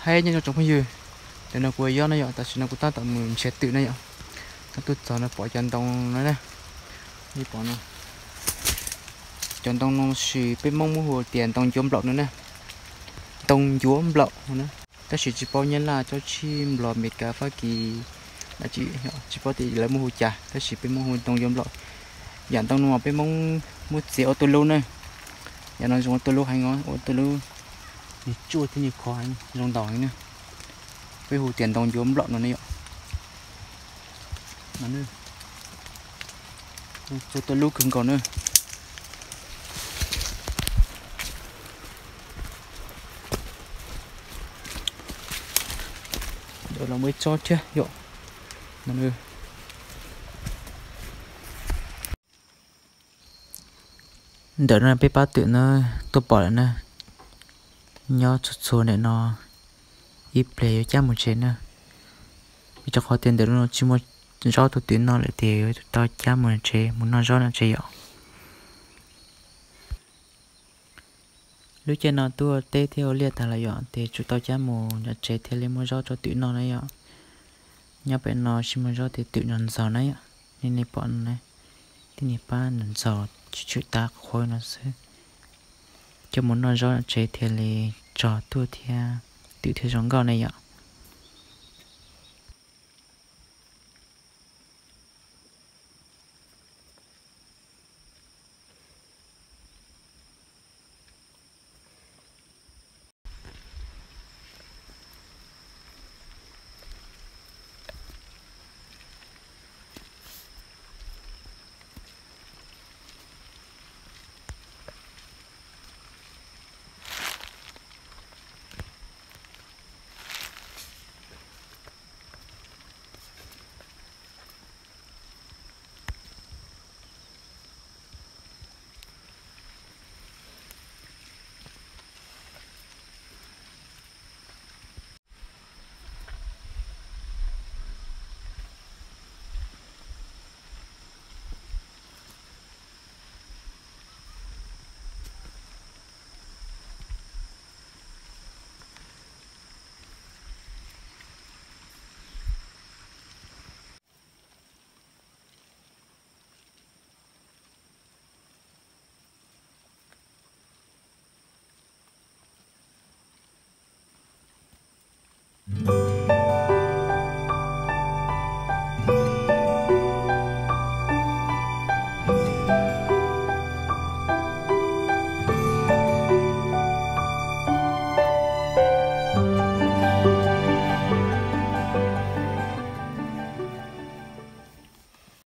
Hais nyob zoo tsoom phooj ywg, ntawm no kuv Yob na yom, tam sim no kuv tab tom mus nrhiav twm na yom. Tab tuaj txog no pom cov ntoo no na, pom no, cov ntoo no sis peb Hmoob muab hu tias ntoo ncuav nplaum no na, ntoo ncuav nplaum no na. Tab sis tsis paub Nyab Laj, Thaib, Nplog, Amelikas, Fab Kis, tsis paub tias lawv muab hu cas, tab sis peb Hmoob hu ntoo ncuav nplaum. Yam ntoo no peb Hmoob muab txiav ua tuj lub na, yam no zoo ua tuj lub heev os, ua tuj lub, nws tsuaj thiab nws khov heev, zoo ntaus heev na. Peb hu tias ntoo ncuav nplaum no ne yom. Tsuaj tuj lub kawg nkaus na. Ntawm los muaj ib tsob thiab yom. Ntawm no peb pab twm na, tuaj pom lawm na. Nyob txhua txhua ntawm no, ib pliag yuav cab mus tsev na. Vim rau qhov tias ntawm no tsis muaj zaub rau twm noj lawm ces yuav tau cab mus tsev, mus noj zaub nram tsev yom. Lub caij no tuaj teb thiab ua liaj tag los yom, ces tsuas tau cab mus nram tsev thiaj li muaj zaub rau twm noj na yom. Nyob pem no tsis muaj zaub ces twm ntxhov ntxhov na yom. Nej, nej pom no na, tib niag pab ntxhov ntxhov tsis tshwm tav qhuav no xwb. Coj mus noj zaub nram tsev thiaj li tsog tuaj thiab twm thiaj zoo nkauj ne yom.